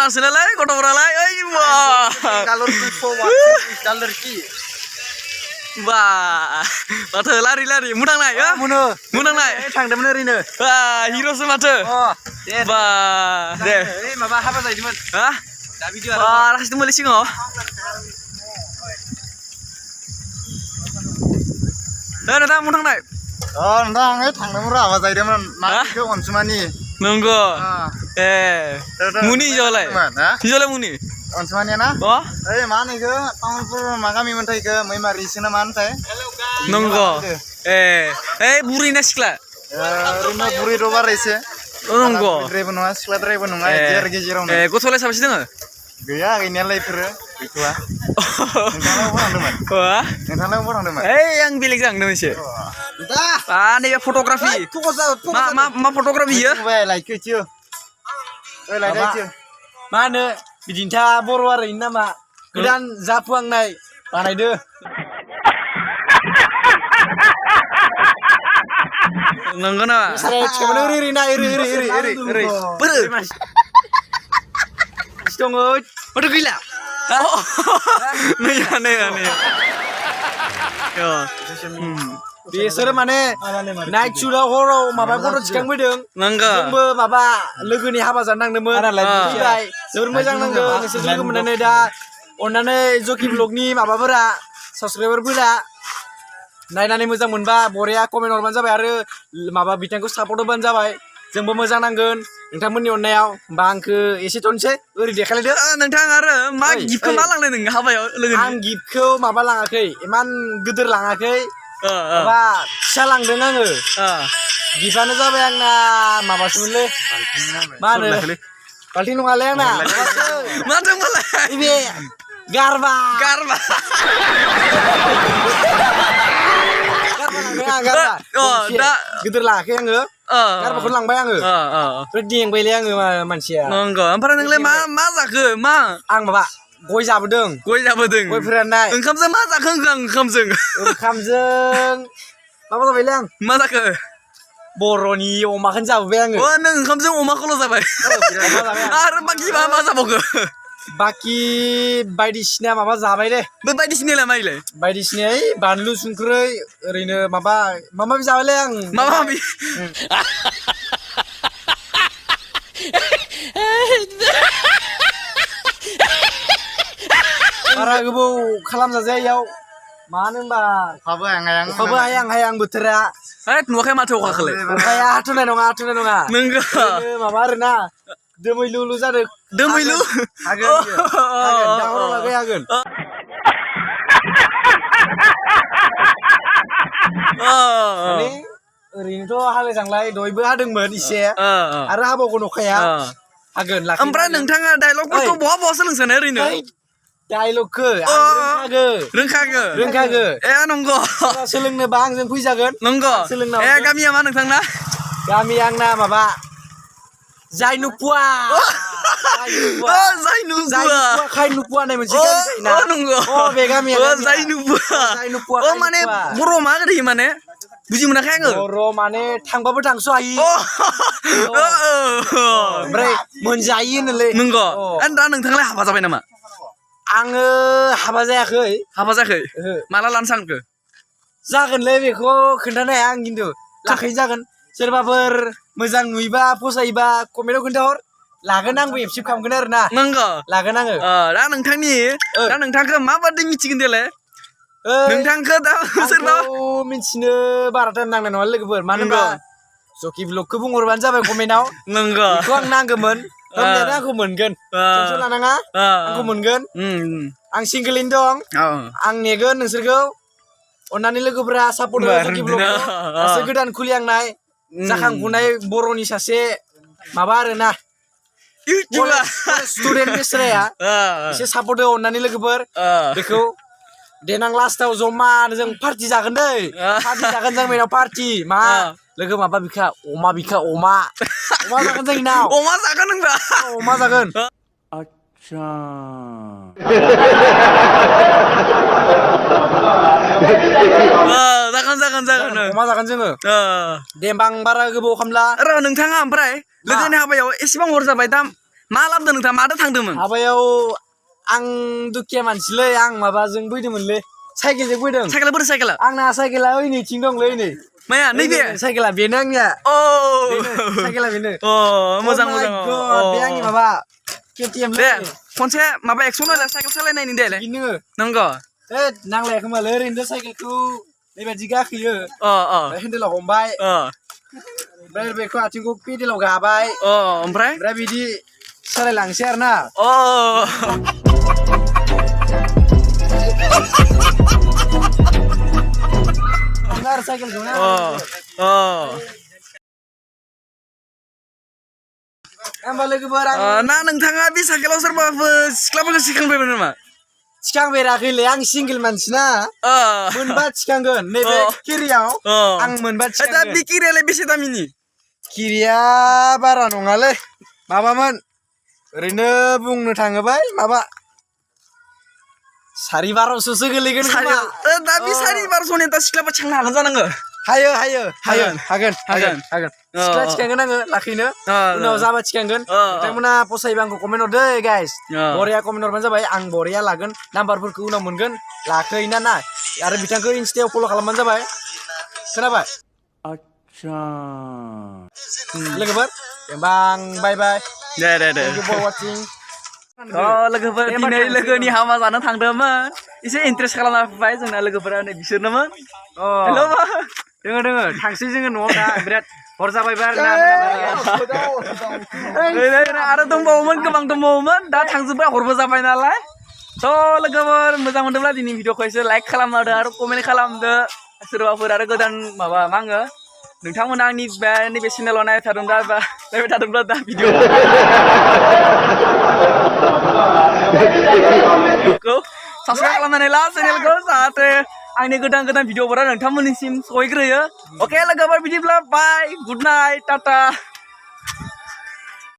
Smartphone naलाय गथ'फोरालाय ओइ बा कालार की बा माथो लारि लारि मुदांनाय मुदांनाय थांदोंमोन ओरैनो बा हिर'सो माथो बा दे माबा हाबा जाहैदोंमोन हा दा भिडिअ बा राखिदोंमोनलै सिगाङाव नोंथां मुदांनाय नोंथां थांदोंमोन र' हाबा जाहैदोंमोन माखौ अनसुमानि नंगौ ए मुनि हिजावलाय मुनि अनसुमानिया ना ओइ मा होनो इखो तामुलपुर मा गामिमोनथाय इखो मैमारिसो ना मा होनथाय नंगौ ए बुरि ना सिख्ला ओरैनो बुरि र' बारा एसे नंगौ बुरिद्रायबो नङा सिख्लाद्रायबो नङा गेजेर गेजेरावनो ए गथ'लाय साबेसे दोङो गैया गैनायालाय इफोरो गैथ'आ नोंथांनाव बहा थांदोंमोन ओइ आं बेलेग जांदों एसे नैबे फट'ग्राफि मा फट'ग्राफि इयो लाइक मा होनो बिदिन्था बर' आरैनो नामा गोदान जाफुहांनाय बानायदो नंगौ नामा ओरै ना ओरै बोरो दङ माथो गैला नै बिसोरो माने नाइट शुटआव हराव माबा फट' थिखांफैदों नंगौ जोंबो माबा लोगोनि हाबा जानो थांदोंमोन जोबोर मोजां नांदों नोंसोर लोगो मोननानै दा अननानै जकि ब्लगनि माबाफोरा साबसक्राइबारफोरा नायनानै मोजां मोनबा बरिया कमेन्ट हरबानो जाबाय आरो माबा बिथांखौ सापर्ट होबानो जाबाय जोंबो मोजां नांगोन नोंथांमोननि अननायाव होमबा आंखो एसे थनसै ओरै देखायलायदो नोंथां आरो मा गिफ्टखौ मा लांनाय नों हाबायाव लोगो आं गिफ्टखौ माबा लाङाखै इमान गिदिर लाङाखै माबा फिसा लांदों आङो गिफ्टआनो जाबाय आंना माबासोमोनलै मा होनो बाल्थिं नङालै आंना माथो मालाय बे गारबा गिदिर लाङाखै आङो गारबाखौ लांबाय आङो देंबायलै आङो मानसिया नंगौ ओमफ्राय नोंलाय मा जाखो मा आं माबा गय जाबोदों गय फोराननाय ओंखामजों मा जाखो ओंखामजों माबा जाबायलै आं मा जाखो बर'नि अमाखौनो जाबोबाय आङो नों ओंखामजों अमाखौल' जाबाय आरो बाखि मा जाबावखो बाखि बायदिसिना माबा जाबाय दे बे बायदिसिनालाय माइलाय बायदिसिना बानलु संख्रै ओरैनो माबा माबि जाबायलै आं माबि बारा गोबाव खालामजाजायाव मानो होनबा अखाबो हायां बोथोरा नुवाखै माथो अखाखौलाय अखाया हाथ'नाय नङा नंगौ माबा आरोना दोमैलु जादों दोमैलु हागोन ओरैनोथ' हालाय थांलाय दयबो हादोंमोन इसे आरो हाबावगोन अखाया हागोन ओमफ्राय नोंथाङा डायलगफोरखौ बहा सोलोंसानो ओरैनो डायलगखौ रोंखागो ए नंगौ सोलोंनोबा आंजों फैजागोन नंगौ ए गामिया मा नोंथांना गामि आंना माबा जायनुपुवा खायनुपुवा होननाय मोनसे गामि थायोना नंगौ बे गामिया जायनुपुवा माने बर' मा गोदै माने बुजि मोनाखै आङो बर' माने थांबाबो थांस' हायि ओमफ्राय मोनजायो होनोलै नंगौ दा नोंथांलाय हाबा जाबाय नामा आङो हाबा जायाखै माला लानो सानखो जागोनलै बेखौ खोन्थानो हाया आं खिन्थु लाखै जागोन सोरबाफोर मोजां नुयोबा फसायोबा कमेन्टआव खोन्थाहर लागोन आंबो एक्सेप्ट खालामगोन आरो ना नंगौ लागोन आङो दा नोंथांखौ माबादि मिथिगोन देलाय नोंथांखौ दा सोरबा मिथिनो बारा टाइम नांनाय नङा लोगोफोर मानो होनबा जकि ब्लगखौ बुंहरबानो जाबाय कमेन्टआव नंगौ बेखौ आं नांगौमोन आंखौ मोनगोन टेनसन लानाङा आंखौ मोनगोन आं सिंगोलैनो दं आं नेगोन नोंसोरखौ अननानै लोगोफोरा सापर्ट हो जकि ब्लगखौ दासो गोदान खुलिहांनाय जाखांफुनाय बर'नि सासे माबा आरोना स्टुडेन्ट बेसराया एसे सापर्ट हो अननानै लोगोफोर बेखौ देनां लास्टाव जमा जों पार्टि जागोन दै जों बेनाव पार्टि मा लोगो माबा बिखा अमा जागोन जों नाव अमा जागोन नोंबा अमा जागोन अच्छा जागोन अमा जागोन जोङो दे होमबा आं बारा गोबाव खालामला र' नोंथाङा ओमफ्राय लोगोनि हाबायाव एसेबां हर जाबाय दा मा लाबोदों नोंथाङा मादो थांदोंमोन हाबायाव आं दुखिया मानसिलै आं माबाजों फैदोंमोनलै साइकेलजों फैदों साइकेला बोरै साइकेला आंना साइकेला ओइ नैथिं दंलै नै माया नैबे साइकेला बेनो आंनिया अ साइकेला बेनो अ मोजां मोजां बे आंनि माबा KTM दे खनसे माबा एक्सन होलाय साइकेल सालायनायनि देलाय बिनो नंगौ नांलाया खोमालै ओरैनो साइकेलखौ बेबायदि गाखोयो अ अ हेन्देलाव हमबाय अ ओमफ्राय बेखौ आथिंखौ पेडेलाव गाबाय अ ओमफ्राय बिदि सालायलांसै आरो ना अ आरो साइकेलखौ ना होमबा लोगोफोर ना नोंथाङा बे साइकेलाव सोरबाफोर सिख्लाफोरखौ सिखांबायमोन नामा थिखांफेराखैलै आं सिंगोल मानसि ना मोनबा थिखांगोन नैबे किरियाव आं मोनबा दा थिखांगोन बे किरियालाय बेसे दामिनि किरिया बारा नङालै माबामोन ओरैनो बुंनो थाङोबा माबा 12,500सो गोलैगोन खोमा दा बे 12,500नि दा सिख्लाफोर थांनो हागोन जानांगो हागोन सिख्ला थिखांगोन आङो लाखैनो उनाव जाबा थिखांगोन नोंथांमोना फसायोबा आंखौ कमेन्ट हरदो गाइस बरिया कमेन्ट हरबानो जाबाय आं बरिया लागोन नाम्बारफोरखौ उनाव मोनगोन लाखैना ना आरो बिथांखौ इन्स्टायाव फल' खालामबानो जाबाय खोनाबाय आच्छा लोगोफोर होमबा आं बाय बाय दे थेंक इउ फर वाचिं लोगोफोर दिनै लोगोनि हाबा जानो थांदोंमोन एसे इन्ट्रेस्ट खालामना फैबाय जोंना लोगोफोरा नै बिसोरनोमोन दोङो थांसै जोङो न'आव दा बिराद हर जाबायबो आरो दंबावोमोन गोबां दंबावोमोन दा थांजोब्बाय हरबो जाबाय नालाय थ' लोगोफोर मोजां मोनदोंब्ला दिनै भिडिअखौ एसे लाइक खालामदो आरो कमेन्ट खालामदो सोरबाफोर आरो गोदान माबा मा होनो नोंथांमोना आंनि नैबे चेनेलाव नायबाय थादोंब्ला दा भिडिअखौ साबस्क्राइब खालामनानै ला चेनेलखौ जाहाथे आंनि गोदान भिडिअफोरा नोंथांमोननिसिम सहैग्रोयो अके लोगोफोर बिदिब्ला बाय गुड नाइट टाटा